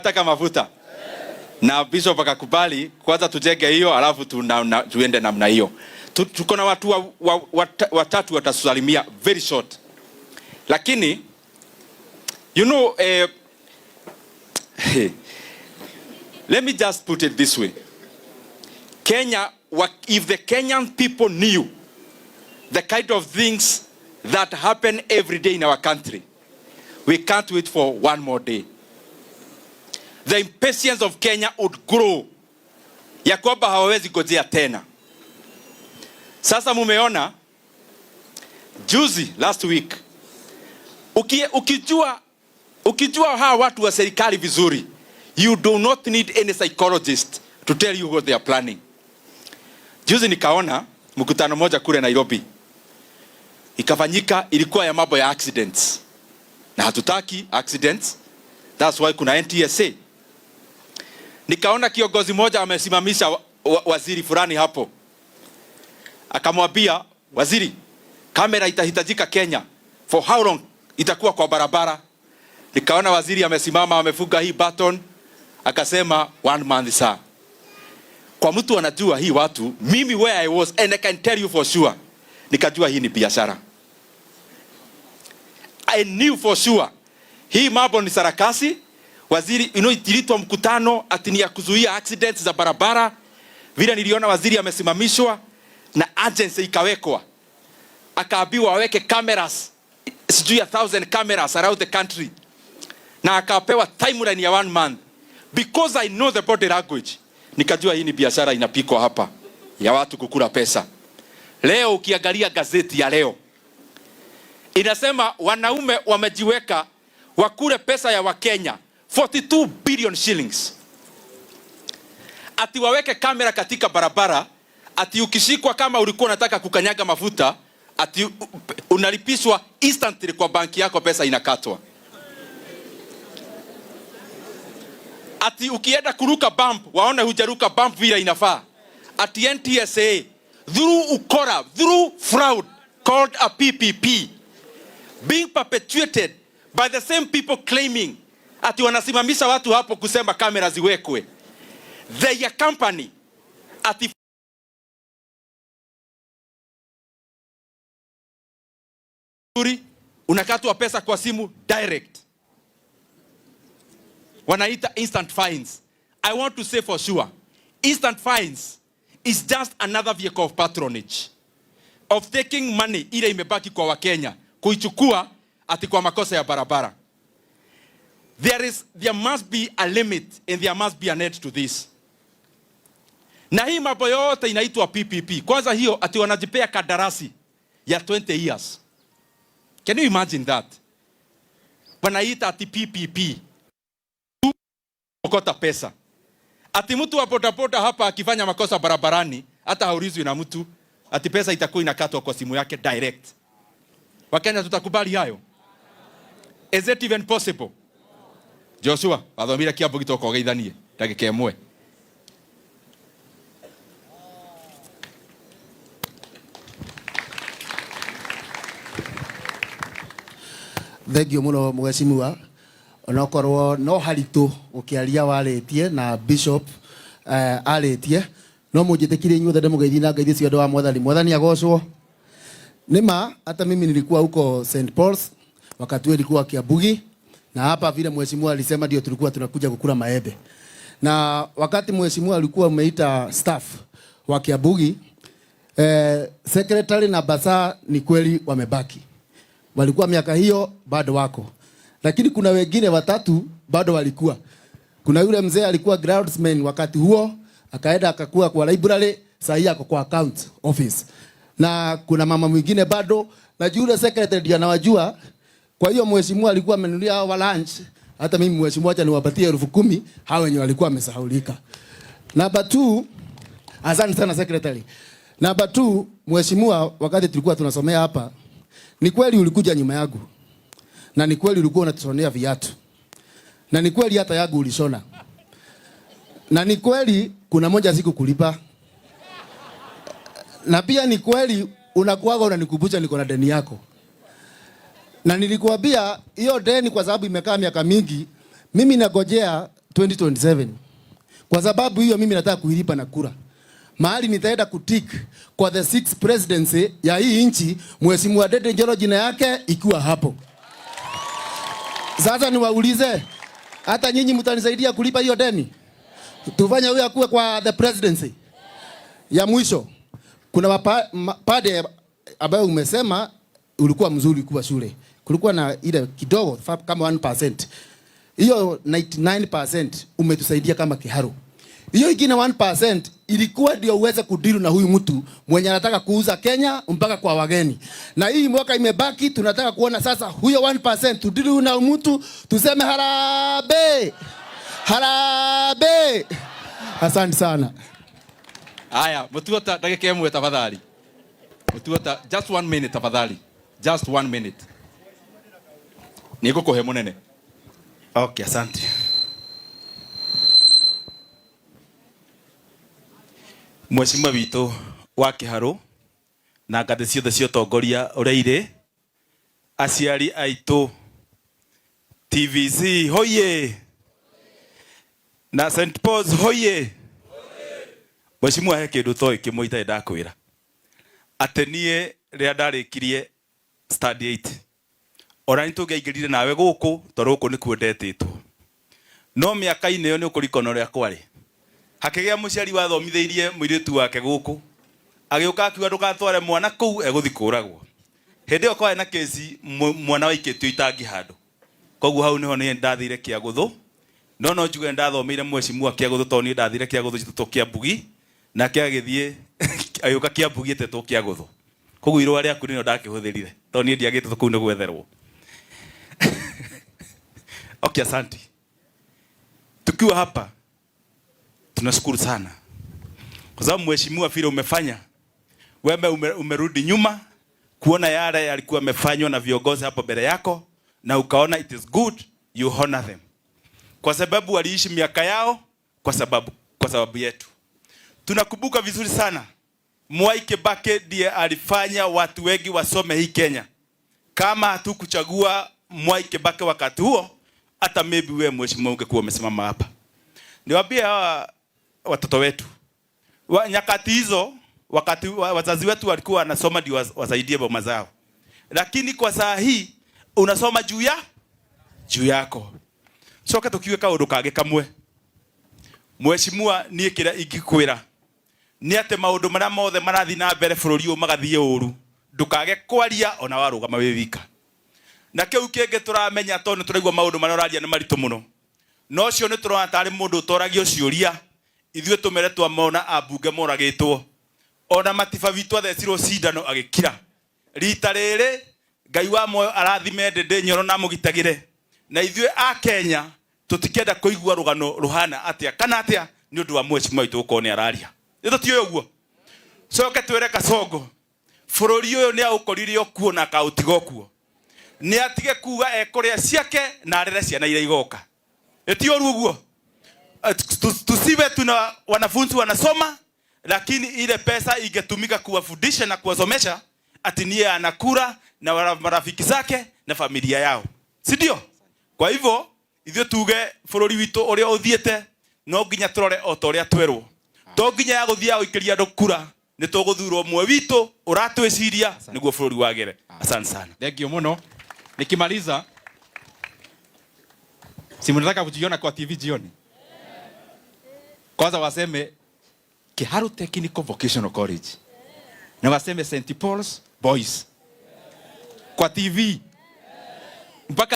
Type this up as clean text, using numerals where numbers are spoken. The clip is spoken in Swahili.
Nataka mafuta. Na bishop akakubali kwanza tujenge hiyo alafu tuende namna hiyo. Tuko na watu watatu watatusalimia very short. Lakini you know, let me just put it this way. Kenya, if the Kenyan people knew the kind of things that happen every day in our country, we can't wait for one more day. The impatience of Kenya would grow ya kwamba hawawezi gojea tena. Sasa mumeona juzi, last week, ukijua hawa watu wa serikali vizuri, you do not need any psychologist to tell you what they are planning. Juzi nikaona mkutano moja kule Nairobi ikafanyika, ilikuwa ya mambo ya accidents, na hatutaki accidents, that's why kuna NTSA. Nikaona kiongozi moja amesimamisha waziri fulani hapo, akamwambia waziri, kamera itahitajika Kenya, for how long itakuwa kwa barabara? Nikaona waziri amesimama amefunga hii button, akasema 1 month sir. Kwa mtu anajua hii watu, mimi where I was and I can tell you for sure, nikajua hii ni biashara. I knew for sure hii mambo ni sarakasi. Waziri, iliitwa mkutano ati ni ya kuzuia accidents za barabara. Vile niliona waziri amesimamishwa na agency ikawekwa, akaambiwa aweke cameras, sijui 1,000 cameras around the country, na akapewa timeline ya 1 month. Because I know the body language, nikajua hii ni biashara inapikwa hapa ya watu kukula pesa. Leo ukiangalia gazeti ya leo inasema wanaume wamejiweka wakule pesa ya Wakenya 42 billion shillings. Ati waweke kamera katika barabara, ati ukishikwa kama ulikuwa unataka kukanyaga mafuta, ati unalipishwa instantly kwa banki yako, pesa inakatwa. Ati ukienda kuruka bump, waone hujaruka bump vile inafaa. Ati NTSA through ukora, through fraud called a PPP being perpetuated by the same people claiming ati wanasimamisha watu hapo kusema kamera ziwekwe. Their company ati unakatwa pesa kwa simu direct. Wanaita instant fines. I want to say for sure, instant fines is just another vehicle of patronage, of taking money ile imebaki kwa Wakenya kuichukua ati kwa makosa ya barabara. There must be a limit and there must be an end to this. Na hii mambo yote inaitwa PPP. Kwanza hiyo ati wanajipea kandarasi ya 20 years. Can you imagine that? Wanaita ati PPP. Okota pesa. Ati mtu wa bodaboda hapa akifanya makosa barabarani, hata haulizwi na mtu, ati pesa itakuwa inakatwa kwa simu yake direct. Wakenya tutakubali hayo? Is it even possible? Joshua, wathomire Kiambu gitoka ugeithanie ndagika ĩmwe. Thank you muno mheshimiwa, onokorwo no haritũ gũkĩaria warĩtie na bishop arĩtie, no mũnjĩtĩkirie inyuothe ndĩmũgeithie na ngeithi cia ũndũ wa Mwathani. Mwathani agocwo. Nĩ ma hata mimi nilikuwa huko St Paul's wakati huo ilikuwa Kiambugi, na hapa vile mheshimiwa alisema ndio tulikuwa tunakuja kukula maembe. Na wakati mheshimiwa alikuwa umeita staff wa Kiambugi, secretary na basa ni kweli wamebaki. Walikuwa miaka hiyo bado wako. Lakini kuna wengine watatu bado walikuwa. Kuna yule mzee alikuwa groundsman wakati huo, akaenda akakuwa kwa library, sasa hivi ako kwa account office. Na kuna mama mwingine bado, na yule secretary ndiye anawajua. Kwa hiyo mheshimiwa alikuwa amenunulia hao wa lunch. Hata mimi mheshimiwa acha niwapatie 10,000 hao wenye walikuwa wamesahaulika. Number 2, asante sana secretary. Number 2, mheshimiwa, wakati tulikuwa tunasomea hapa, ni kweli ulikuja nyuma yangu. Na ni kweli ulikuwa unatushonea viatu. Na ni kweli hata yangu ulishona. Na ni kweli kuna moja sikukulipa. Na pia ni kweli unakuwaga unanikumbusha niko na deni yako. Na nilikuambia hiyo deni kwa sababu imekaa miaka mingi, mimi nagojea 2027, kwa sababu hiyo mimi nataka kuilipa na kura. Mahali nitaenda kutick kwa the sixth presidency ya hii nchi, Mheshimiwa Ndindi Nyoro jina yake ikiwa hapo. Sasa niwaulize, hata nyinyi mtanisaidia kulipa hiyo deni? Tufanye huyo akuwe kwa the presidency. Ya mwisho, kuna pade ambayo umesema ulikuwa mzuri kuwa shule. Kulikuwa na ile kidogo kama 1%. Hiyo 99% umetusaidia kama Kiharu. Hiyo ingine 1% ilikuwa ndio uweze kudeal na huyu mtu mwenye anataka kuuza Kenya mpaka kwa wageni. Na hii mwaka imebaki, tunataka kuona sasa huyo 1% tudeal na mtu, tuseme harambee. Harambee. Asante sana. Aya, Mutuota ndagĩka ĩmwe tafadhali. Mutuota, just 1 minute tafadhali. Just 1 minute. Nĩngũkũhe mũnene. Okay, asante. Mheshimiwa witũ wa Kiharu na ngathĩ ciothe cia ũtongoria ũrĩa irĩ, aciari aitũ TVC hoye na St Paul's hoye. Mheshimiwa, he kĩndũ toĩ kĩmwe itarĩ ndakwĩra, atĩ niĩ rĩrĩa ndarĩkirie stand 8 ona nĩ tũngĩaingĩrire nawe gũkũ tondũ gũkũ nĩkuo ndetĩtwo, no mĩaka-inĩ ĩyo nĩ ũkũririkana ũrĩa kwarĩ. Hakĩgĩa mũciari wathomithĩirie mũirĩtu wake gũkũ, agĩũka akiuga ndũgatware mwana kũu egũthiĩ kũragwo. Hĩndĩ ĩyo kwarĩ na kesi mwana waikĩtio itangi handũ, koguo hau nĩho niĩ ndathire Kĩagũthũ. No njuge ndathomeire mheshimiwa Kĩagũthũ tondũ niĩ ndathire Kĩagũthũ citũ Kĩambugi, nake agĩthiĩ agĩũka Kĩambugi ĩtetwo Kĩagũthũ. Koguo irũa rĩaku nĩrĩo ndakĩhũthĩrire tondũ niĩ ndiagĩtwo kũu nĩ gwetherwo. Okay, asante. Tukiwa hapa tunashukuru sana kwa sababu mheshimiwa vile umefanya wewe, umerudi nyuma kuona yale yalikuwa yamefanywa na viongozi hapo mbele yako, na ukaona it is good you honor them, kwa sababu waliishi miaka yao kwa sababu yetu. Tunakumbuka vizuri sana Mwai Kibaki ndiye alifanya watu wengi wasome hii Kenya. Kama hatukuchagua Mwai Kibaki wakati huo, hata maybe wewe mheshimiwa ungekuwa umesimama hapa. Niwaambie hawa watoto wetu wa nyakati hizo, wakati wazazi wetu walikuwa wanasoma ndio wasaidie boma zao, lakini kwa saa hii unasoma juu yako. Coka tukiwe kaundu kangi kamwe. Mheshimiwa, niĩ kĩrĩa ingĩkwĩra nĩ atĩ maũndũ marĩa mothe marathiĩ na mbere bũrũri ũyũ magathiĩ ũru, ndũkage kwaria ona warũgama wĩ wika. Na kĩu kĩngĩ tũramenya tondũ nĩ tũraigua maũndũ marĩa ũraria nĩ maritũ mũno, no ũcio nĩ tũrona tarĩ mũndũ ũtoragio ciũria. Ithuĩ tũmere twamona ambunge moragĩtwo, ona matiba witũ athecirwo cindano agĩkira. Rita rĩrĩ Ngai wa muoyo arathime Ndindi Nyoro na amũgitagĩre, na ithuĩ a Kenya tũtikenda kũigua rũgano rũhana atĩa kana atĩa nĩ ũndũ wa mheshimiwa witũ gũkorwo nĩ araria. Nĩ tũtiũĩ ũguo. Coke twĩre Kasongo bũrũri ũyũ nĩ aũkorire okuo na akaũtiga okuo, nĩ atige kuga ekũrĩa ciake na arere ciana iria igoka. Ĩ ti ũru ũguo? Tusiwe tuna wanafunzi wanasoma, lakini ile pesa ingetumika kuwafundisha na kuwasomesha, ati niye anakula na marafiki zake na familia yao, si ndio? Kwa hivyo ithuĩ tuge bũrũri witũ ũrĩa ũthiĩte no nginya tũrore o ta ũrĩa twerwo, to nginya ya gũthiaga gũikĩria andũ kura, nĩ tũgũthurwo ũmwe witũ ũratwĩciria nĩguo bũrũri wagĩre. Asante sana. Thank you mũno. Nikimaliza, si mnataka kujiona kwa TV jioni? Kwanza waseme Kiharu Technical Vocational College na waseme St Paul's Boys kwa TV mpaka